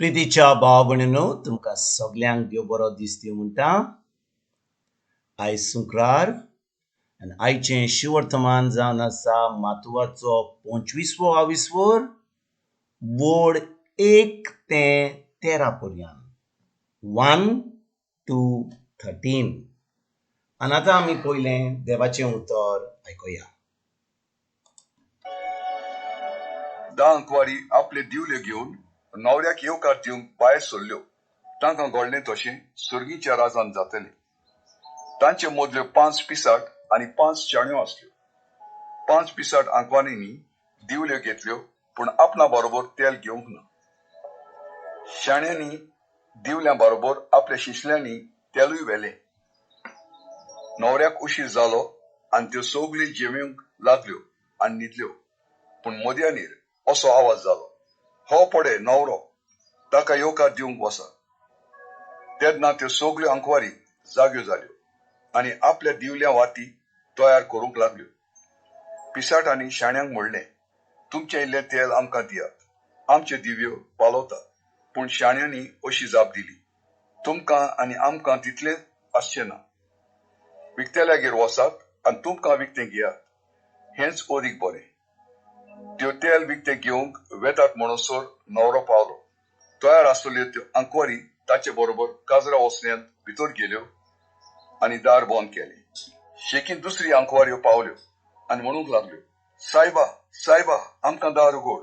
प्रितीच्या भाव भयणीनो, तुमकां सगल्यांक देव बरो दीस दिवं म्हणटा. आयज शुक्रार आनी आयचें शिवर्तमान जावन आसा मातुवाचो 25वो आविस्वर, वड 1 ते 13 पर्यंत, 1 to 13. आनी आतां आमी पयलें देवाचें उतर आयकुया. 10 अंकवारी आपले दिवले घेवन न्हवऱ्याक येवकार दिवंक भायर सरल्यो. तांकां घडलें तशें सर्गीच्या राजान जातलें. तांचे मदल्यो 5 पिसाट आनी 5 चाण्यो आसल्यो. 5 पिसाट आंकवारींनी दिवल्यो घेतल्यो, पूण आपणा बरोबर तेल घेवंक ना. शाण्यांनी दिवल्यां बरोबर आपल्या शिशल्यांनी तेलूय व्हेलें. न्हवऱ्याक उशीर जालो आनी त्यो सगल्यो जेवंक लागल्यो आनी न्हिदल्यो. पूण मदयानीर असो आवाज जालो, हो पडे न्हवरो, ताका येवकार दिवंक वसा. तेन्ना त्यो सगल्यो आंकवारी जाग्यो जाल्यो आनी आपल्या दिवल्या वाती तयार करूंक लागल्यो. पिसाटांनी शाण्यांक म्हणलें, तुमचें इल्लें तेल आमकां दियात, आमच्यो दिव्यो पालवतात. पूण शाण्यांनी अशी जाप दिली, तुमकां आनी आमकां तितलें आसचें ना. विकतेल्यागेर वसात आनी तुमकां विकतें घेयात, हेंच अदीक बरें. त्यो तेल विकतें घेवंक वेतात म्हणसर न्हवरो पावलो. तयार आसलेल्यो त्यो आंकवारी ताचे बरोबर काजरा वसण्यांत भितर गेल्यो आनी दार बंद केलें. शेकीन दुसरी आंकवाऱ्यो पावल्यो आनी म्हणूंक लागल्यो, सायबा सायबा, आमकां दार उगड.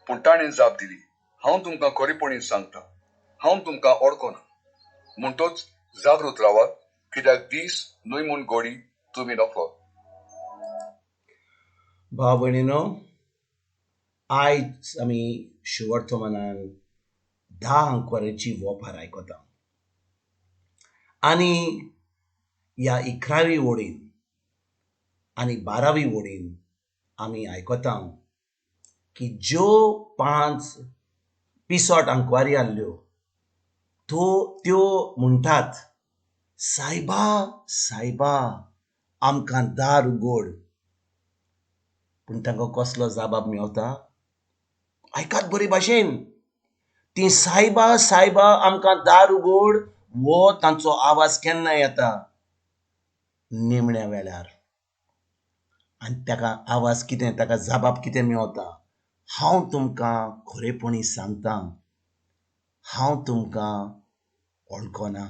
पूण ताणें जाप दिली, हांव तुमकां खरेपणी सांगता, हांव तुमकां ओळखना. म्हणटच जागृत रावात, कित्याक दीस न्हय म्हूण घडी तुमी नकळत. भाव भयणीनो, आयज आमी शिवर्तमानान 10 आंकवारीची वोपार आयकता आनी ह्या 11वी वडीन आनी 12वी वडीन आमी आयकता की ज्यो 5 पिसोट आंकवारी आहल्यो त्यो म्हणटात, सायबा सायबा, आमकां दार उगड. पूण तांकां कसलो जबाब मेवता? आयकात बरे भाशेन, ती सायबा सायबा आमकां दार उगड वो तांचो आवाज केन्ना येता? निमण्या वेळार. आनी ताका आवाज कितें, ताका जबाब कितें मेवता? हांव तुमकां खरेपणी सांगता, हांव तुमकां वळखना.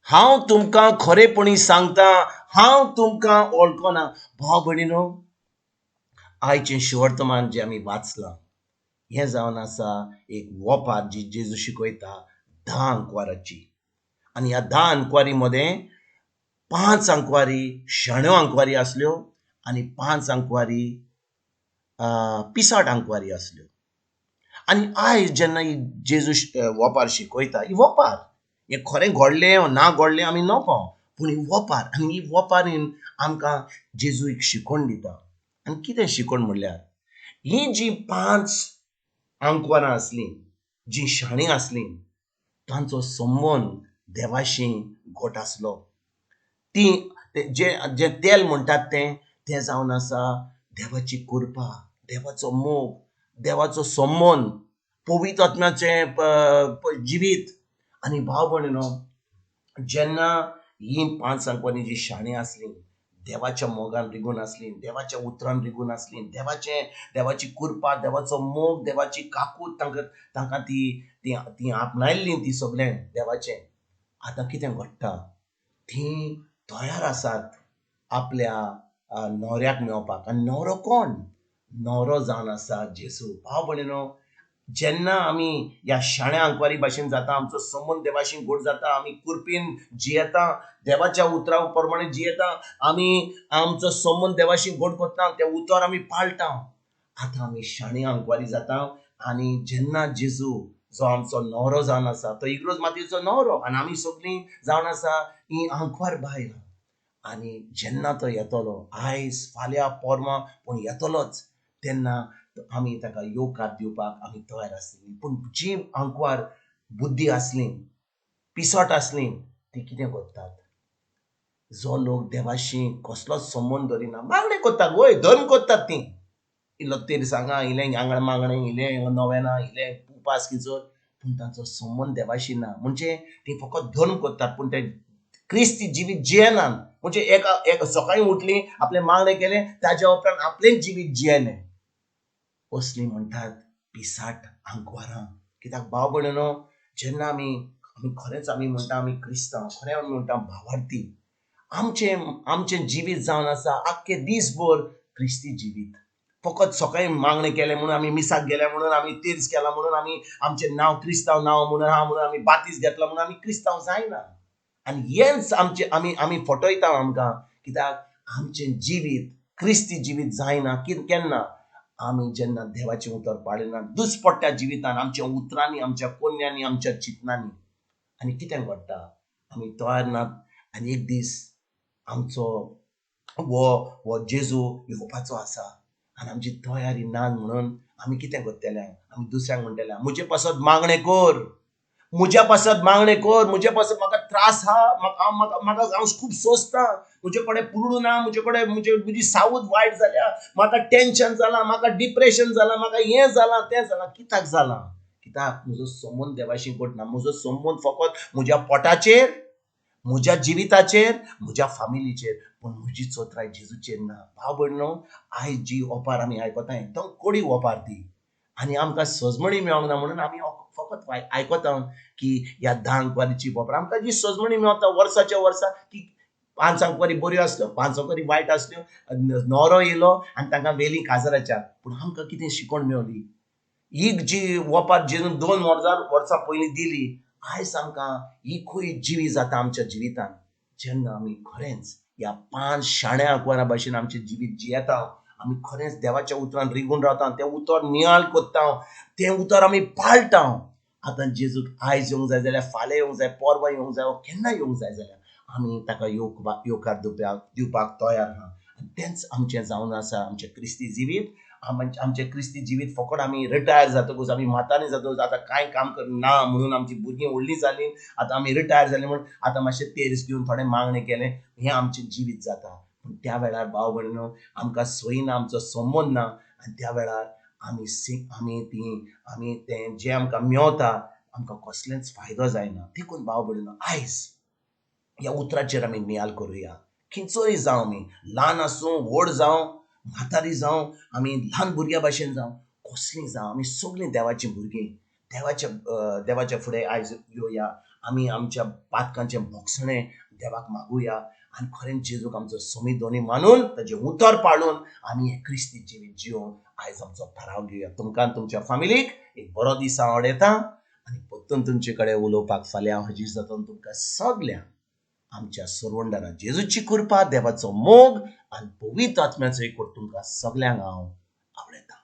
हांव तुमकां खरेपणी सांगता, हांव तुमकां वळखना. भाव भयणीनो, आयचें शिवर्तमान जें आमी वाचलां हें जावन आसा एक वोपार जी जेजू शिकयता 10 आंकवाराची. आनी ह्या 10 आंकवारी मदें 5 आंकवारी शाण्यो आंकवारी आसल्यो आनी 5 आंकवारी पिसाट आंकवारी आसल्यो. आनी आयज जेन्ना ही जेजू वोपार शिकयता, ही वोपार हें खरें घडलें ना घडलें आमी नकळो, पूण ही वोपार आनी ही वोपारीन आमकां जेजू एक शिकवण दिता. आनी कितें शिकवण म्हणल्यार, ही जी 5 आंकवारां आसलीं, जी शाणी आसलीं, तांचो संबंद देवाशी घट आसलो. ती जे तेल म्हणटात तें जावन आसा देवाची कृपा, देवाचो मोग, देवाचो संबंद, पवित्र आत्म्याचें जिवीत. आनी भाव भयणीनो, जेन्ना ही 5 आंकवारी जी शाणी आसली, देवाच्या मोगान रिगून आसली, देवाच्या उतरान रिगून आसली, देवाची कृपा, देवाचो मोग, देवाची काकूत तांकां ती ती ती आपणायल्ली ती सगळें देवाचें. आतां कितें घडटा, ती तयार आसात आपल्या न्हवऱ्याक मेळपाक. आनी न्हवरो कोण? न्हवरो जावन आसा जेजू. भाव भयणीनो, जेन्ना आमी ह्या शाण्या आंकवारी भाशेन जाता, आमचो संबंद देवाशी घट जाता, आमी कृपेन जियेता, देवाच्या उतरा प्रमाणे जियेता, आमी आमचो संबंद देवाशी घट करता, तें उतर आमी पाळटा. आतां आमी शाणी आंकवारी जाता. आनी जेन्ना जेजू जो आमचो न्हवरो जावन आसा, तो इग्रोज मातयेचो न्हवरो आनी आमी सगळीं जावन आसा ही आंकवार बायलां. आनी जेन्ना तो येतलो, आयज फाल्यां पोरवां, पूण येतलोच, तेन्ना आमी ताका येवकार दिवपाक आमी तयार आसतली. पूण जी आंकवार बुद्धी आसली, पिसोट आसली, ती कितें करतात? जो लोक देवाशी कसलोच संबंद दवरिना, मागणें करतात, वय धर्म करतात, ती इल्लो तेरसांगा, इल्लें आंगण मागणें, इल्लें नोवेना, इल्लें उपास किचोर, पूण तांचो संबंद देवाशी ना. म्हणजे ती फकत धर्म करतात पूण ते क्रिस्ती जिवीत जियेनात. म्हणजे एका एक सकाळीं उठली, आपलें मागणें केलें, ताज्या उपरांत आपलें जिवीत जियेलें. असलीं म्हणटात पिसाट आंकवारां. कित्याक भाव भयणीनो, जेन्ना आमी आमी खरेंच आमी म्हणटा आमी क्रिस्तांव, खरें आमी म्हणटा भावार्थी, आमचें आमचें जिवीत जावन आसा आख्खे दीसभर क्रिस्ती जिवीत. फकत सकाळीं मागणें केलें म्हणून आमी मिसाक गेले म्हणून, आमी तेर्स केला म्हणून, आमी आमचें नांव क्रिस्तांव नांव म्हणून आहा म्हणून, आमी बातीस घेतला म्हणून आमी क्रिस्तांव जायना. आनी हेंच आमचें आमी आमी फटयता आमकां. कित्याक आमचें जिवीत क्रिस्ती जिवीत जायना. केन्ना आमी जेन्ना देवाचें उतर पाळिना दुसपट्ट्या जिवितान, आमच्या उतरांनी, आमच्या कोन्यांनी, आमच्या चिंतनांनी. आनी कितें घडटा, आमी तयार नात. आनी एक दीस आमचो हो हो जेजू येवपाचो आसा आनी आमची तयारी ना म्हणून आमी कितें करतले? आमी दुसऱ्यांक म्हणटले म्हजे पासत मागणें कर, म्हज्या पासत मागणें कर, म्हजे पासत म्हाका त्रास आहा, म्हाका म्हाका म्हाका हांव खूब सोंसतां, म्हजे कडेन पुरडू ना, म्हजे कडेन म्हजे म्हजी सावूद वायट जाल्या, म्हाका टेंशन जालां, म्हाका डिप्रेशन जालां, म्हाका हें जालां तें जालां. कित्याक जालां? कित्याक म्हजो संबंद देवाशी घटना. म्हजो संबंद फकत म्हज्या पोटाचेर, म्हज्या जिविताचेर, म्हज्या फामिलीचेर, पूण म्हजी चोत्राय जेजूचेर ना. भाव भयणो, आयज जी ओपार आमी आयकता एकदम कोडी ओपार ती, आनी आमकां सजमणी मेळोंक ना म्हणून आमी फकत आयकता की ह्या 10 आंकवारीची ओपार. आमकां जी सजमणी मेळटा वर्साच्या वर्सा की 5 आंकवारी बऱ्यो आसल्यो, 5 आंकवारी वायट आसल्यो, न्हवरो येयलो आनी तांकां व्हेली काजराच्या. पूण आमकां कितें शिकवण मेवली? ही जी ओपार जेजून 2000 वर्सां पयलीं दिली, आयज आमकां ही खंय जिवी जाता आमच्या जिवितान. जेन्ना आमी खरेंच ह्या 5 शाण्या आंकवारां भाशेन आमचें जिवीत जियेता, आमी खरेंच देवाच्या उतरान रिगून रावता, तें उतर नियाळ करता, तें उतर आमी पाळटा. आतां जेजूक आयज येवंक जाय जाल्यार, फाल्यां येवंक जाय, परवां येवंक जाय, केन्ना येवंक जाय जाल्यार आमी ताका येवकार दिवपाक तयार आहा. आनी तेंच आमचें जावन आसा आमचें क्रिस्ती जिवीत. आमचें क्रिस्ती जिवीत फकत आमी रिटायर जातकूच, आमी म्हातारी जातकूच, आतां कांय काम करना म्हणून आमची भुरगीं व्हडलीं जालीं, आतां आमी रिटायर जालीं म्हणून आतां मातशें तेर्स घेवन थोडें मागणें केलें, हें आमचें जिवीत जाता. पूण त्या वेळार भाव भयणीनो, आमकां सोय ना, आमचो संबंद ना. आनी त्या वेळार आमी आमी ती आमी तें जें आमकां मेवता आमकां कसलेंच फायदो जायना. देखून भाव भयणीनो, आयज ह्या उतराचेर आमी नियाल करुया. खंयचोय जावं, आमी ल्हान आसूं व्हड जावं, म्हातारी जावं, आमी ल्हान भुरग्यां भाशेन जावं, कसलीं जावं, आमी सगळीं देवाचीं भुरगीं. देवाच्या फुडें आयज येवया, आमी आमच्या पातकांचें भोगसणें देवाक मागुया आनी खरेंच जेजूक आमचो सोमी दोनी मानून ताजें उतर पाळून आमी हें क्रिस्ती जिवीत जिवन आयज आमचो थाराव घेवया. तुमकां तुमच्या फामिलीक एक बरो दीस हांव आवडयता आनी परतून तुमचे कडेन उलोवपाक फाल्यां हांव हाजीर जाता. तुमकां सगळ्यांक आमच्या सरवंडरा जेजूची कृपा, देवाचो मोग आनी पवित्र आत्म्याचो एकवट तुमकां सगल्यांक हांव आवडयता.